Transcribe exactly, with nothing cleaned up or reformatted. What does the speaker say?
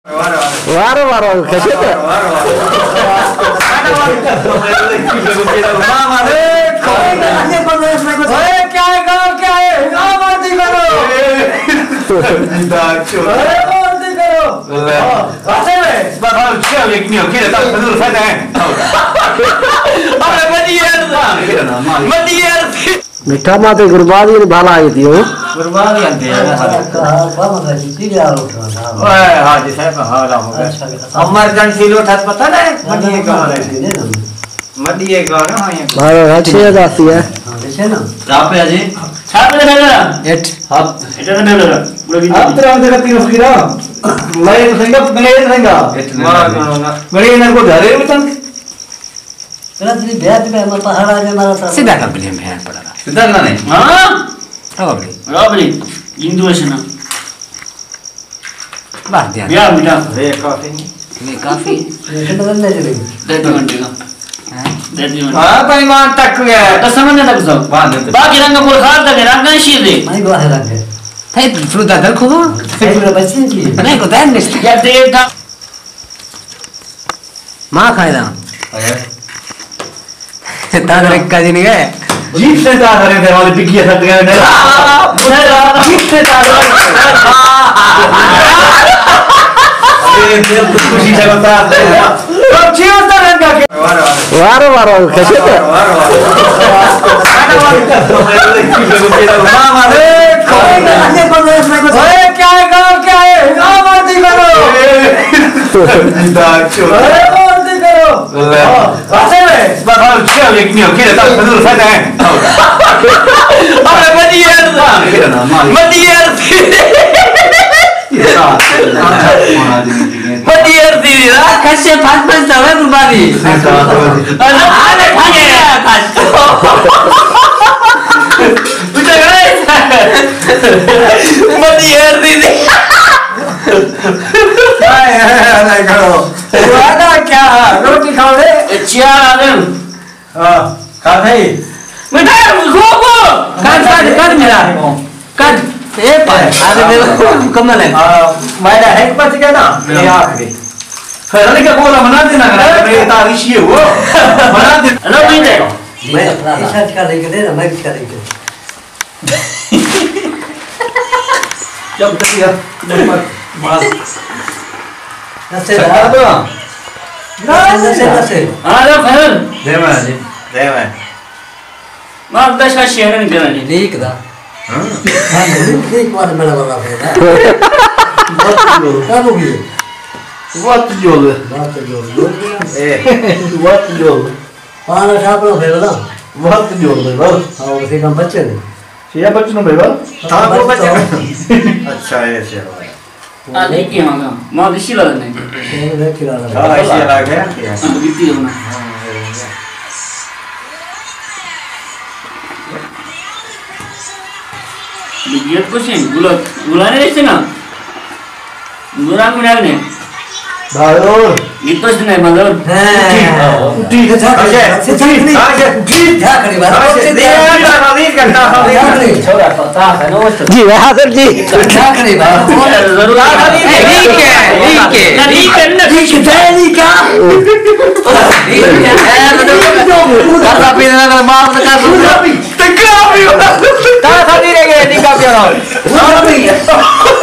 وارو وارو کھسے تے۔ میٹھا ماں تے قربانی نے بھالا آئی تھی ہو۔ قربانی آندے ہیں نا سارے۔ ہاں، بابا جی، کی حال اٹھنا تھا؟ اوئے، حاجی صاحب، حال ہو گیا۔ اچھا، اچھا۔ ایمرجنسی لوٹا پتہ نہیں، مڈی ایک گانا ہے۔ مڈی ایک گانا ہے۔ بارہ اچھے داسی ہے۔ ہاں، دیکھے نا۔ کیا پہ جی؟ چھاپ دے لگا۔ ایٹ۔ ہاں۔ ایٹ دے لگا۔ اب تران دے تین فقیرا۔ لائے تو سنگا، بنے سنگا۔ ایٹ دے لگا۔ بنے نہ کو دھارے میں تن۔ تیرا تیری بیعت پہ میں پہاڑ آ گیا مارا تھا۔ سیدھا کر بلیم ہے پڑا۔ سیدھا نہ نہیں۔ ہاں؟ او بلی۔ رابری، ہندو ہے نا۔ بس دیا۔ بیا بیٹا۔ اے کافی نہیں۔ اے کافی۔ اے مطلب نہیں جی۔ دے دو گھنٹے کا۔ ہاں؟ دے دو گھنٹے۔ ہاں، بھائی مان تک گیا۔ قسم نے تک سب۔ باندھ دے۔ باقی رنگ کو خال تک رنگ نہیں شیر دے۔ نہیں، وہ ہے رنگ ہے۔ تھے فرودا در کھو۔ تھے فرودا بچی جی۔ نہیں، کو دین نہیں۔ یا دیر تھا۔ ماں کھائے دا۔ تاں رکھا جی نہیں گئے۔ جیت سے تاں کرے تھے والے بگی سٹ گئے نے۔ جیت سے تاں کرے۔ اے دل تو خوشی سے بتا دے۔ اب چیز تو رنگا کے۔ وارو وارو کھسے تے۔ اے کیا ہے، گال کیا ہے؟ آ مردی کرو۔ اے مردی کرو۔ اللہ۔ ہاں، بس ہے۔ بس، بس، چل، ایک نہیں، کھیل، تاں حضور فائدہ ہے۔ ارے، مدی ہے۔ ہاں، کھیل نا، مال۔ مدی ہے۔ مدی ہے، دی، آ، کھسے پھنس پھنس جاوے قربانی۔ اللہ، آ، کھا گیا، کھس۔ مدی ہے، دی، دی۔ ہائے، ہائے، ہائے، کرو۔ وعدہ کیا؟ روٹی کھاؤ رے؟ اے چیئر آ گئے۔ ہاں، کھا تھئی۔ بیٹا، کھو، کھو۔ کٹ، کٹ، کٹ میرا۔ کٹ۔ اے پائے۔ آ، میرا مکمل ہے۔ ہاں، میرا ہیک بچ گیا نا، یہ آخری۔ پھر ہلے کیا بولا، منا دینا کرا، میں یہ تاریخ یہ ہوا۔ منا دینا۔ ہلو، نہیں دے۔ میں اپنا حصہ کر لیں گے، میں بھی کر لیں گے۔ چپ کر یار۔ بس۔ نسے دا۔ نسے، نسے۔ ہاں، لو، فضل۔ دے میں جی، دے میں۔ ماں، دس کا شعر نہیں دینا جی۔ لیک دا۔ ہاں؟ ہاں، لیک، لیک والے میرا والا ہے نا۔ وت جول۔ کیا ہو گئی؟ وت جول۔ وت جول۔ اے، وت جول۔ پانا شاپنا پھر نا۔ وت جول دے بس۔ ہاں، اسی کم بچے نے۔ کیا بچنو بھائی بس؟ تاں کو بچے۔ اچھا، ایسے ہو۔ آ، دیکھ کے آنا۔ ماں دشی لگا نہیں۔ ہاں، ایسے لگا گیا۔ ہاں، بیتی ہونا۔ یہ کچھ نہیں، گلا، گلا نہیں رہتے نا۔ گلا کو نہیں۔ بہادر۔ یہ تو اس نے مدد۔ ہاں۔ اٹھی۔ اٹھی۔ اچھا، اچھا، اٹھی۔ اچھا، اٹھی۔ اٹھی۔ اٹھی۔ چھوڑا، پتا ہے نا وہ تو۔ جی، بہادر جی۔ ٹھیک ہے، ٹھیک ہے۔ ٹھیک ہے، ٹھیک ہے۔ ٹھیک ہے، ٹھیک ہے۔ کھاتا پینا نہ معاف نہ کر۔ کھاتا پینا نہ معاف نہ کر۔